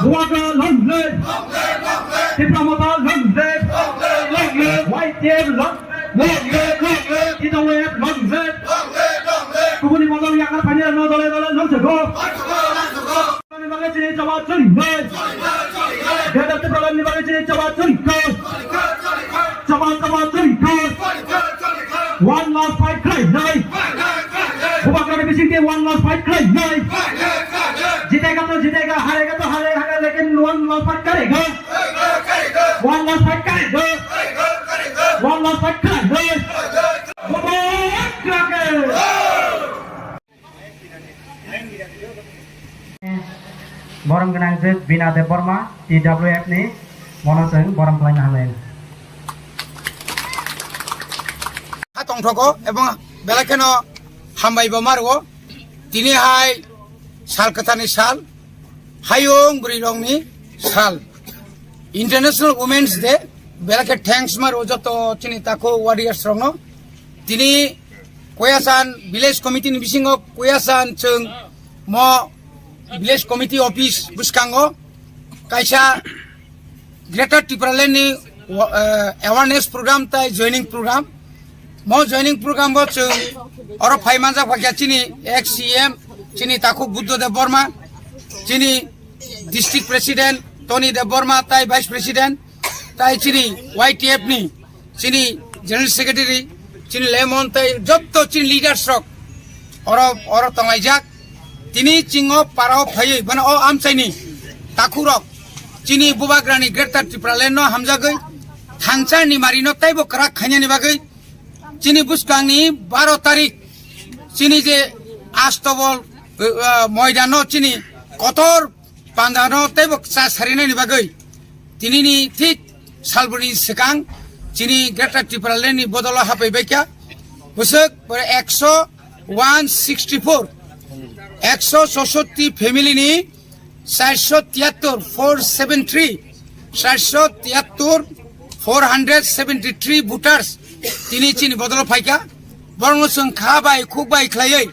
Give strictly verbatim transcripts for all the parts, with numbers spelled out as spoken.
Bubagra long live! Tipra Motha long live! Long live! Y T F long live! Long live! Long live! T W F long live! Long live! Long live! Kubuni model yakar phainai no dole dole long sego. Long sego, long sego. Ni bagwi chini choba churi nai. Greater Tipraland ni bagwi chini choba churi nai. Choba, choba churi nai. One last fight khlai nai. Bubagra ni bising te one last fight khlai nai. Jitega to jitega, harega to harega, lekin one last fight karega. One last fight karega. One last fight khlai nai. Bubagra ke. Borom gwnang je Bina Debbarma, T W F ni, bono chwng borom khlaina hambai. Ha tongthogo ebong belai kheno hambai bo maro. Tini hai sal kwthani sal, hayung bwrwi rokni sal. International Women's Day, belai khe thanks maro joto chini takhu warriors rokno. Tini Koyasan Village Committee ni bisingo Koyasan chwng mo Village Committee office bwskango kaisa Greater Tipraland ni, eh, awareness program tai joining program. Mo joining program bo chwng oro phai manjak phaikha chini ex C M, chini Takhuk Buddha Deb Borma, chini district president Tony Deb Borma tai vice president tai chini Y T F ni chini General Secretary, chini Lemon tai jotto chini leaders rok oro, oro tonglaijak. Tini chingo parao phaiwi bono o amchaini takhukrok chini Bubagrani Greater Tipraland no hamjagwi thansa ni marino taibo kwrak khainani bagwi chini bwskangni baro tarik chini je Astobol, uh, uh, moidano chini kotor pandano teibo cha sarinani bagwi tinini thik salboni swkang chini Greater Tipraland ni bodolo hapai baikha bwswk ekso one sixty four, ekso chousotti family ni charso tiyattor, four seven three, charso tiyattor, four hundred seventy three voters tini chini bodolo phaikha. Borokno chwng kha bai khuk bai khlaiwi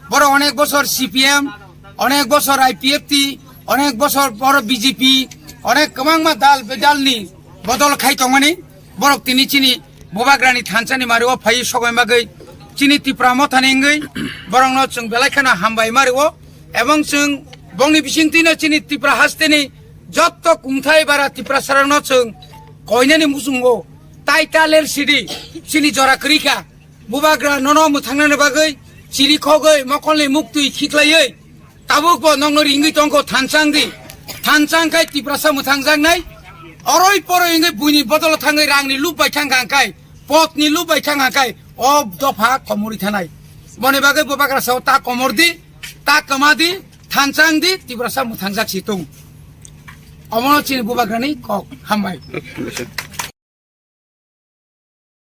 borok onek bosor C P M, onek bosor I P F T, onek bosor borok B J P, onek kwbangma dal bedalni bodol khai tongmani borok tini chini Bubagrani thansani mario phaiwi sogoi bagwi chini Tipra Mothani wngwi borokno chwng belai kheno hambai mario. Ebong chwng bongni bisingtwino chini Tipra hasteni jotto kungthai bara Tiprasarokno chwng koinani muchungo tai ta lel sidi chini jora kwrwikha. Bubagra nono mwthangnani bagwi chiri khogwi mokolni muktwi khiklaiwi tabukbo nokno ringwi tongkho thanchang di. Thanchang khai Tiprasa mwthangjaknai. Oroi poroi wngwi buini bodolo thangwi rangni lup bai thangkha hwnkhe, potni lup bai thangkha hwnkhe o dopha komorwi thanai. Boni bagwi Bubagra sao ta komor di, ta kwma di, thanchang di, Tiprasa mwthangjak si tung. Omono chini Bubagrani kok. Hambai.